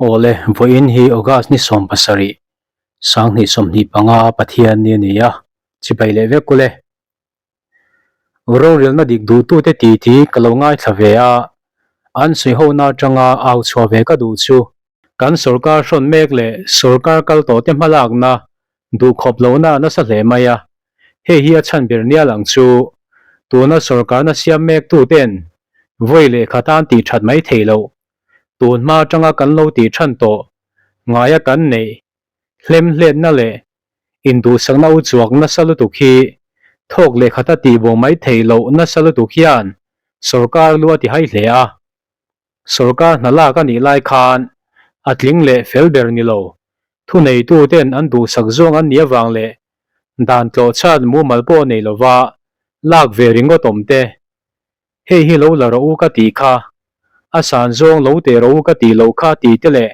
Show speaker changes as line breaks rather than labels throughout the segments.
Awle, vawiin hi August ni 17, 2025 Pathian ni a ni a, chibai leh vek ule. Rorelna dik duhtute titi ka lo ngaithla ve a, an sawi-hona atanga au chhuah ve ka duh chu. Kan sorkar hrawn mek leh sorkar kal tawhte hmalakna duhkhawp lohna a nasa hle mai a, hei hi a chhan ber nia lang chu tuna sorkarna siam mektute'n vawi lehkha tan tih that mai theih loh, tun hma atanga kan lo tih than tawh ngaia kan neih hlemhletna leh Induhsakna u chuak nasa lutuk hi thawk leh khata tihbo mai theih loh nasa lutuk hian sorkar lu a ti hai hle a. Sorkar hna lak a nih lai khan a tling leh fel ber ni lo. Thuneituten an duhsak zawng an nih avang leh dan tlawhchhan mumal pawh nei lova lak ve ringawt awm te. Hei hi lo la rawh u ka tih kha, a san zawng lo teh rawh u ka tih loh kha tih te leh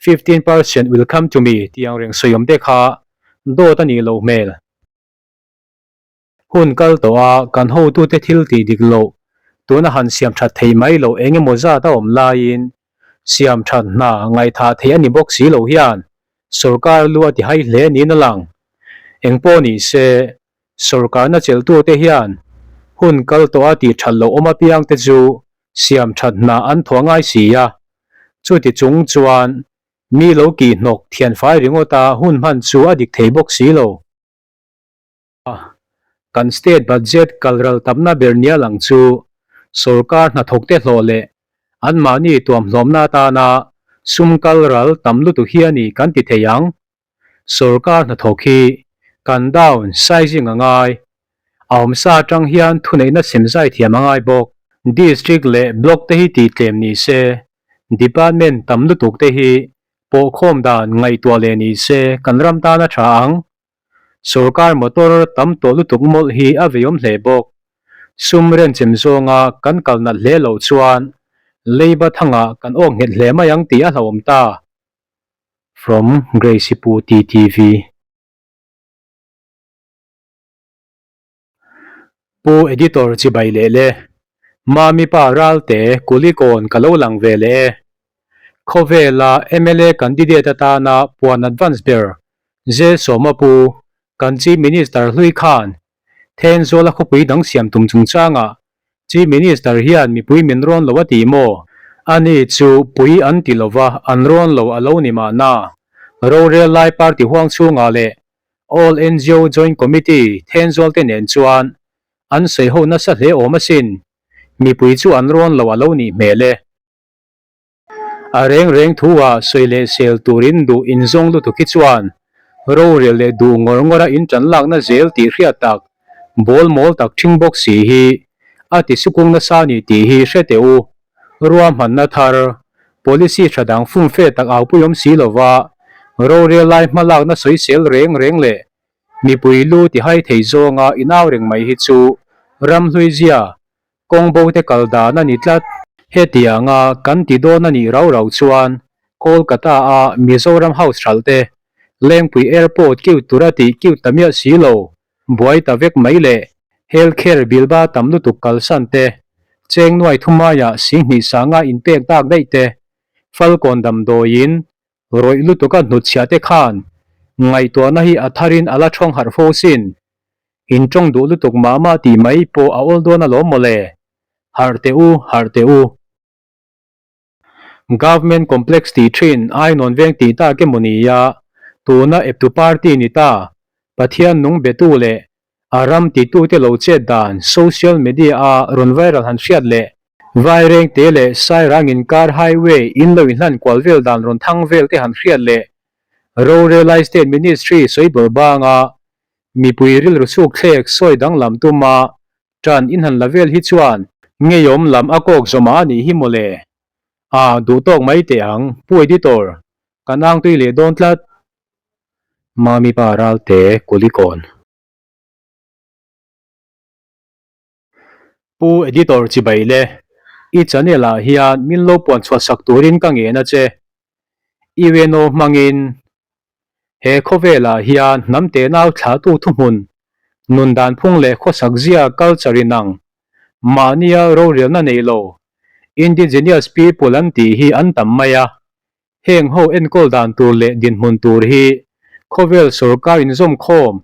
15% will come to me tih ang reng sawi awm te kha dawt a nih loh hmel. Hun kal tawh a kan hotute thil tih dik loh tuna han siam that thei mai loh eng emaw zat a awm laiin siam that hna ngaihthah theih a ni bawk si lo hian sorkar lu a ti hai hle niin a lang. Engpawh ni se Sorkarna chelhtute hian hun kal tawha tih that loh awm apiangte chu siam that hna an thawh ngai si a, chuti chung chuan mi lo kih hnawk thianfai ringawta hun hman chu a dik thei bawk si lo. Kan state budget kalral tamna ber nia lang chu sorkar hnathawkte hlawh leh anmahni tuamhlawmna atana sum kalral tam lutuk hi a ni kan ti thei ang. Sorkar hnathawk hi kan down sizing a ngai. A awmsa atang hian thuneihna sem zai thiam a ngai bawk. District leh Block te hi tih tlem ni se, Department tam lutuk te hi pawhkhawm dan ngaihtuah leh ni se kan ram tan a tha ang. Sorkar motor tam tawh lutuk mawlh hi a veiawm hle bawk. Sum renchem zawnga kan kal nat hle loh chuan leiba thangah kan awk nghet hle mai ang tih a hlauhawm ta. From Grace Pu TTV. Pu Editor chibai leh le. Mami pa Ralte Kulikawn ka lo lang ve leh e. Khawvela mla candidate atana puan advance ber J Sawma Pu kan Chief Minister hlui khan Thenzawl a khawpui dang siam tum chungchangah Chief Minister hian mipui min rawn lo a ti maw? Ani chu pui an ti lova, an rawn lo a lo ni mahna. Rorel lai party huang chhungah leh All ngo Joint Committee Thenzawl te nen chuan an sawi ho nasa hle awm asin. Mipui chu an rawn lo a lo nih hmel e. A reng reng thu ah sawi leh sel tur in duh inzawng lutuk hi chuan rorel leh duh ngawr ngawr a in tan lakna zel tih hriat tak, bawl mawl tak ṭhing bawk si hi a ti sukung nasa ni tih hi hre teh u. Ruahmanna thar, policy tha dang fumfe tak aupui awm si lova rorel lai hmalakna sawisel reng reng leh mipui lu tihai thei zawnga inau reng mai hi chu ramhlui zia Kawng bo te kal dan a ni tlat. Hetianga kan ti dawn a nih rau rau chuan Kolkata a Mizoram House hralh te, Lengpui Airport kiu tur a tih kiu ta miah si lo, buai ta vek mai leh Health Care bill ba tam lutuk kalsan te, cheng nuai thumaiah singhnih sanga inpek dak daih te, Falkawn damdawiin rawih lutuka hnutchhiah te khan ngaihtuahna hi a tharin a la thawng harh fo sin. In tawng duh lutuk mah mah tih mai pawh a awl dawn alawm mawle. Harh teh u, harh teh u. Government complex tih thin Ainawn veng tih tak emaw nia, tuna eptu party ni ta, Pathian nung betu leh A ram titute lo chet dan social media a rawn viral han hriat leh Vairengte leh Sairang inkar highway in lo inhlan kual vel dan rawn thang vel te han hriat leh Rorelai State Ministry sawi bawr banga mipui rilru chhuk thlek sawi danglam tuma tan in han la vel hi chuan ngeiawm lam a kawk zawmah a nih hi mawle. A duhtawk mai teh ang, Pu Editor, kan ang tui leh dawn tlat. Mami pa Ralte Kulikawn. Pu Editor chibai le, i channel ah hian min lo puan chhuah sak turin ka ngen a che. UNO hmangin he khawvel ah hian hnam tenau thlahtu thuhmun, nun dan phung leh khawsak zia culture in ang, mahnia rorelna nei lo, indigenous people an tih hi an tam mai a. Heng ho enkawl dan tur leh dinhmun tur hi khawvel sorkar inzawmkhawm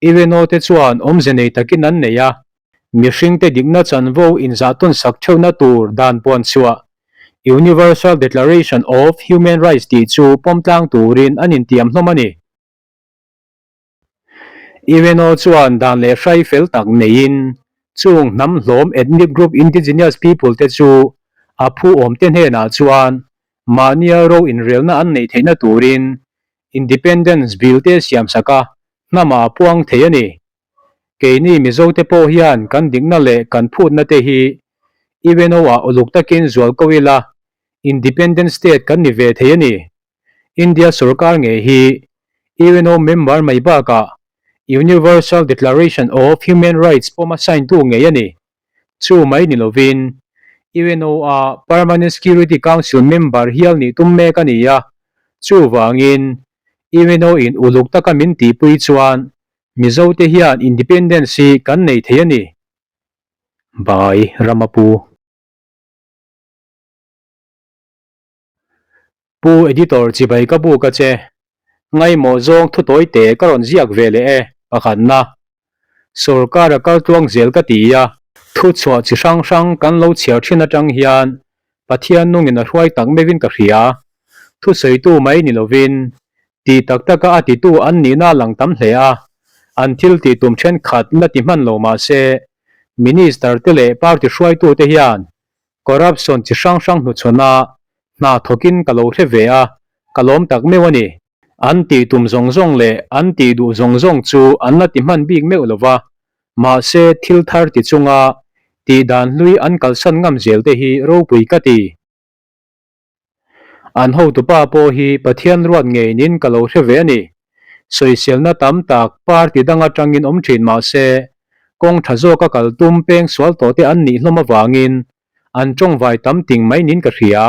UNO te chuan awmze nei takin an nei a. Mihringte dikna chanvo inzahtawn sak theuhna tur dan puan chhuah Universal Declaration of Human Rights tih chu pawm tlang turin an intiam hlawm a ni. UNO chuan dan leh hrai fel tak neiin chung hnam hlawm ethnic group indigenous people te chu a phu awmte hnenah chuan mahnia ro inrelna an neih theihna turin Independence Bill te siamsak a hnamah a puang thei a ni. Keini Mizote pawh hian kan dikna leh kan phutna te hi UNO-ah uluk takin zual ko ila Independent State kan ni ve thei a ni. India sorkar ngei hi UNO member mai bakah Universal Declaration of Human Rights pawm a sign tu ngei a ni. Chu mai ni lovin UNO-a Permanent Security Council member hial nih tum mek a ni a, chuvangin UNO-in uluk taka min tihpui chuan Mizote hian independence hi kan nei thei a ni. By Ramapu. Pu Editor chibai ka buk a che. Ngaimawh zawng thu tawi te ka rawn ziak ve leh e, pakhatna. Sorkar a kal tluang zel ka ti a. Thu chhuah chi hrang hrang kan lo chhiar thin atang hian Pathian nungin a hruai tak meuhin ka hria. Thusawitu mai ni lovin, ti tak taka a titu an nihna a lang tam hle a, an thil tih tum thenkhat la ti hman lo mah se, Minister te leh party hruaitute hian corruption chi hrang hrang hnuchhawn a hna thawkin ka lo hre ve a, ka lawm tak meuh a ni. An tih tum zawng zawng leh an tih duh zawng zawng chu an la ti hman bik meuh lo va, Mahse, thil thar ti chunga tih dan hlui an kalsan ngam zel te hi ropui ka ti. An hotupa pawh hi Pathian ruat ngeinin ka lo hre ve a ni. Sawiselna tam tak party dang atangin awm thin mahse, kawng tha zawka kal tum peng sual tawh te an nih hlawm avangin an tawngvai tam ting mai niin ka hria.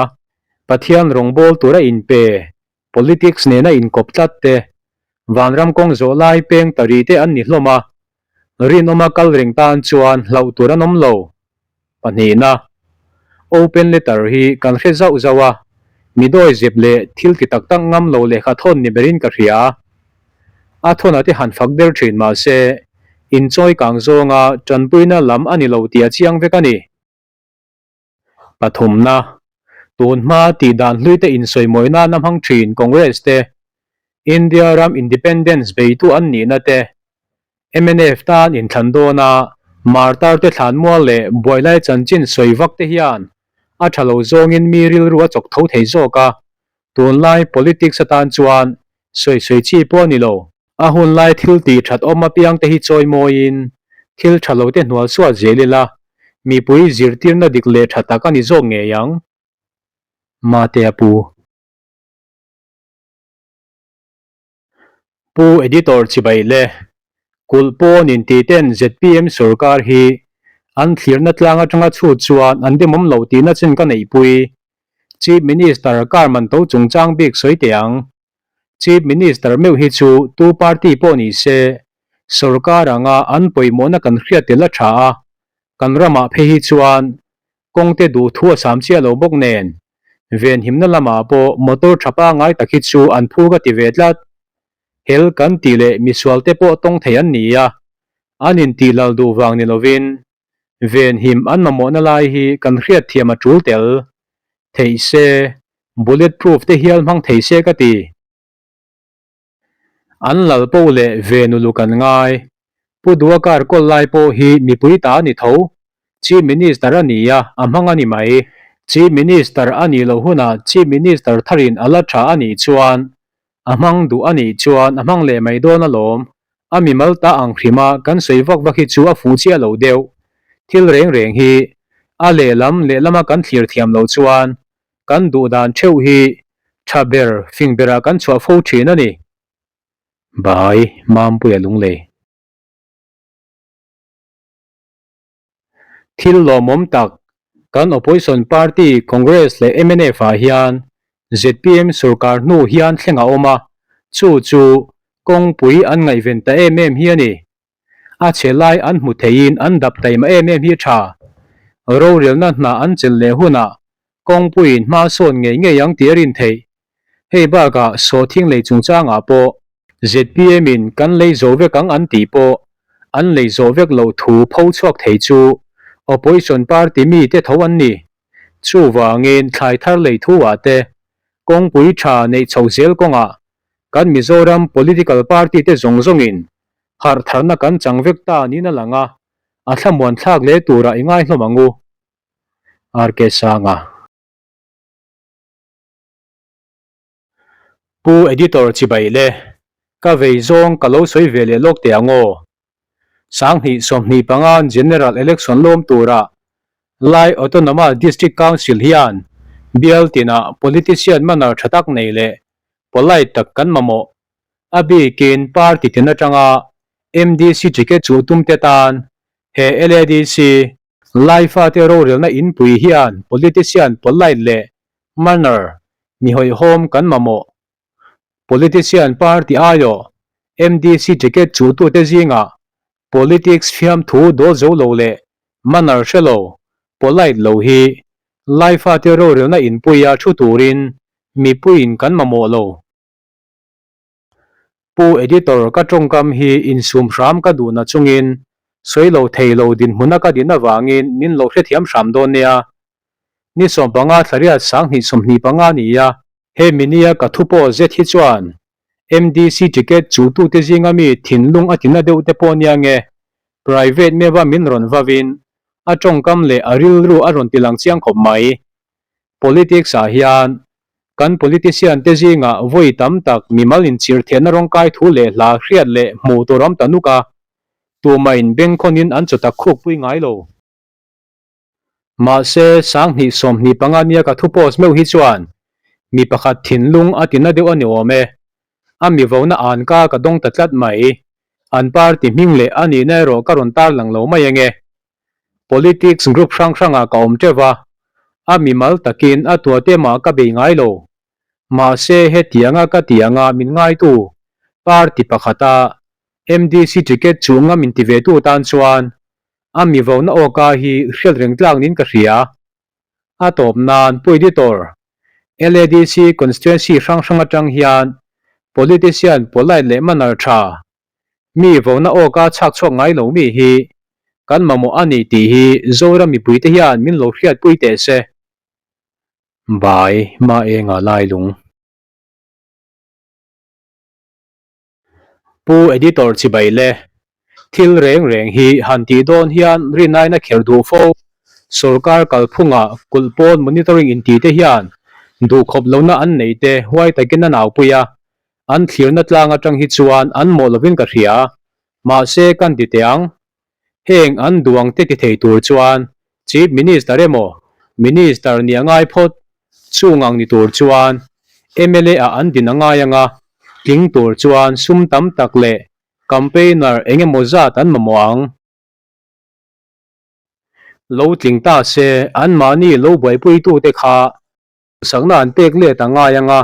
Pathian rawngbawl tura inpe Politics nena inkawp tlat te, vanram kawng zawh lai peng ta ri te an ni hlawm a, rinawma kal reng tan chuan hlauh tur an awm lo. Pahnihna, Open letter hi kan hre zauh zauh a, mi dawi zep leh thil ti tak tak ngam lo lehkha thawn ni berin ka hria. A thawn te han fak der thin mahse, inchawi kang zawnga tanpuina lam a ni lo tih a chiang vek a ni. Pathumna, Tun hma tih dan hlui te insawimawi nana hmang thin Congress te, India ram independence beitu an nihna te, mnf tan inthlan dawna martar te thlanmual leh buailai chanchin sawi vak te hian a tha lo zawngin mi rilru a chawk tho thei zawk a, tunlai politics atan chuan sawi sawi chi pawh a ni lo. A hun lai thil tih that awm apiang te hi chawi mawiin thil tha lo te hnual suat zel ila, mipui zirtirna dik leh tha tak a ni zawk ngei ang. Mate a pu. Pu Editor chibai le. Kulh pawn inti ten zpm sorkar hi an thlirna tlang atanga chhut chuan an demawm lo tihna chin ka neihpui. Chief Minister kar man to chungchang bik sawi teh ang. Chief Minister meuh hi chu tu party pawh ni se, sorkar anga an pawimawhna kan hriat tel a tha a, kan ramah phei hi chuan kawngte duh thu a sam chiah lo bawk nen, venhimna lamah pawh motor tha pangngai tak hi chu an phu ka ti ve tlat. Hel kan tih leh misualte pawh tawng thei an ni a, an intih lal duh vang ni lovin venhim an mamawhna lai hi kan hriat thiam a tul tel theih se, bullet proof te hial hmang thei se ka ti. An lal poh leh ve nulu kan ngai. Pu Dua car kawl lai pawh hi mipui ta a ni tho. Chief Minister a ni a, a hmang a ni mai. Chief Minister a nih loh hunah Chief Minister tharin a la tha a nih chuan A hmang duh a nih chuan a hmang leh mai dawn alawm. A mimal ta ang hrima kan sawi vak vak hi chu a fuh chiah lo deuh. Thil reng reng hi a lehlam lehlama kan thlir thiam loh chuan kan duh dan theuh hi tha ber fing berah kan chhuah fo thin a ni. Bai Mampuia Lunglei. Thil lawmawm tak, kan opposition party Congress leh mnf ah hian zpm sorkar hnu hian thleng a awm a, chu chu kawngpui an ngaihven ta em em hi a ni. A chhe lai an hmu theiin an dap taima em em hi tha. Rorelna hna an chelh leh hunah kawngpuiin hma sawn ngei ngei ang tih a rin theih. Hei bakah sawhthing lei chungchangah pawh zpm in kan lei zo vek ang an tih pawh an lei zawh vek loh thu pho chhuak thei chu opposition party mite tho an ni. Chuvangin thlai thar lei thu ah te kawngpui tha neih chho zel kawngah kan Mizoram political party te zawng zawngin harh tharna kan chang vek ta niin a lang a, a thlamuan thlak hle turah i ngai hlawm ang u. RK Sanga. Pu Editor chibai le, ka vei zawng ka lo sawi ve leh lawk teh ang aw. 2025 General Election lawm tura Lai Autonomous District Council hian bial tinah politician manner tha tak nei leh polite tak kan mamawh. A bikin party tin atanga MDC ticket chuh tum te tan he LADC Laifate rorelna inpui hian politician polite leh manner mi hawihhawm kan mamawh. Politician party aiawh MDC ticket chuhtute zingah politics fiamthu dawl zo lo leh manner hre lo, polite lo hi Laifate rorelna inpuia thu turin mipuiin kan mamawh lo. Pu Editor ka tawngkam hi insum hram ka duhna chungin sawi lo thei lo dinhmuna ka din avangin min lo hrethiam hram dawn nia. Ni 15 thlariat 2025 ni a, hemi nia ka thu pawh zet hi chuan MDC ticket chuhtute zinga mi thinlung a tina deuh te pawh nia nge private meva min rawn vavin a tawngkam leh a rilru a rawn tilang chiang khawp mai. Politics ah hian kan politician te zingah vawi tam tak mimal inchir thianna rawngkai thu leh hla hriat leh hmuh tur awm ta nuk a, tumah in bengkhawnin an chawtak khukpui ngai lo. Mahse, 2025 nia ka thu post meuh hi chuan mi pakhat thinlung a tina deuh a ni awm e. A mi vona an ka ka dawng ta tlat mai. An party hming leh a nihna erawh ka rawn tarlang lo mai ange. Politics group hrang hrangah ka awm teuh va, a mimal takin a tuate mah ka bei ngai lo. Mahse hetianga ka ti anga min ngaitu party pakhata MDC ticket chu ngam inti ve tu tan chuan a mi vona awka hi hriat reng tlak niin ka hria. A tawp nan Pu Editor, LADC constituency hrang hrang atang hian politician polite leh manner tha Mi vona awka chhak chhuak ngai lo mi hi kan mamawh a ni tih hi Zoram mipuite hian min lo hriatpui teh se. Bai ma enga lai lung. Pu Editor chibai le. Thil reng reng hi han tih dawn hian rinnaina kher duh fo. Sorkar kalphungah kulh pawn monitoring intih te hian duhkhawp lohna an nei te huai takin a naupui a, An thlirna tlang atang hi chuan an mawh lovin ka hria, mahse kan ti teh ang. Heng an duang te ti thei tur chuan Chief Minister emaw Minister nih a ngai phawt, chung ang ni tur chuan mla ah an din a ngai anga, tling tur chuan sum tam tak leh campaigner eng emaw zat an mamawh ang. Lo tling ta se anmahni lo buaipuitute kha Sakna an pek let a ngai ang a,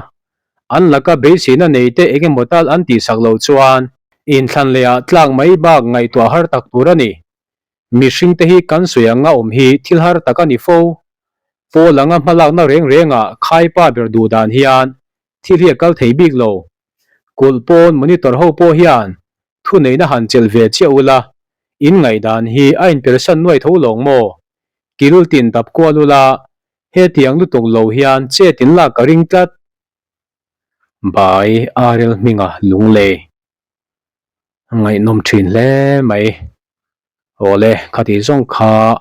an laka beiseina nei te eng emaw tal an tihsak loh chuan inthlan leh ah tlak mai bak ngaihtuah har tak tur a ni. Mihring te hi kan sawi anga awm hi thil har tak a ni fo. Pawl anga hmalakna reng reng ah khaipa ber duh dan hian thil hi a kal thei bik lo. Kulh pawn monitor ho pawh hian thuneihna han chelh ve chiah ula, in ngaihdan hi a inpersan nuai tho lawng maw? Kil tin dap kual ula, Hetiang lutuk lo hian chet in lak ka ring tlat. Bai Arel hminga lunglei ngaihnawm thin hle mai. Awle, khati zawng kha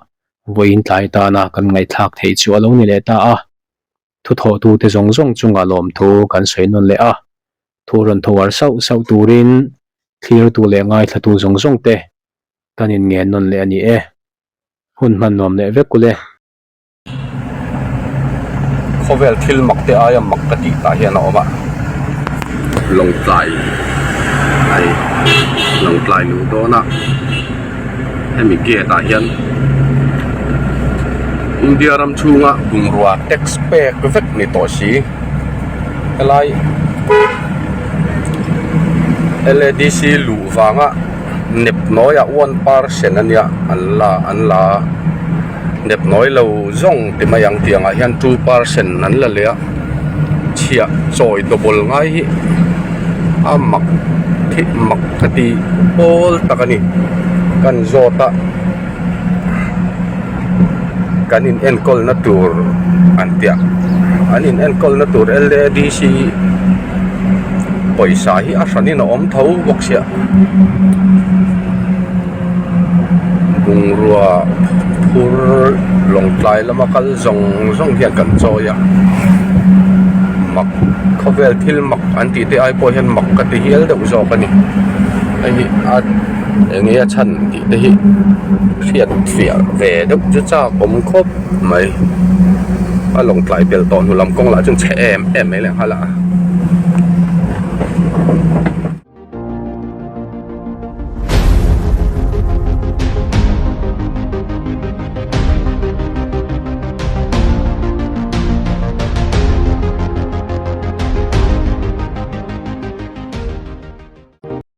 vawiin tlai tana kan ngaihthlak theih chu a lo ni leh ta a. Thuthawhtute zawng zawng chunga lawmthu kan sawi nawn leh a. Thu rawn thawar sauh sauh turin thlirtu leh ngaithlatu zawng zawng te kan inngen nawn leh a ni e. Hun hman nuam leh vek ule.
Khawvel thil mak te aia mak ka tih tah hian a awm a, Lawngtlai ai Lawngtlai luh dawn a hemi gate ah hian India ram chhunga bungrua tax pek vek ni tawh si helai L A D C luh vanga nepnawi ah one percent ania an la an la a. Nepnawi lo zawng ti mai ang tiangah hian 2% an la leh a. Chhiah chawi double ngai hi a mak thih mak ka ti pawl tak a ni kan zawt a kan in enkawl na tur an tia an in enkawl na tur L A D C pawisa hi a hran in a awm tho bawk sia bungrua phur lawngtlai lama kal zawng zawng hian kan chawi a mak khawvel thil mak an tih te ai pawh hian mak ka ti hial deuh zawk a ni hei hi a eng nge a chhan tih te hi hriat fiah ve deuh chu chak awm khawp mai a lawngtlai pel tawh hnu lam kawng lah chu chhe em em mai leh nghal a.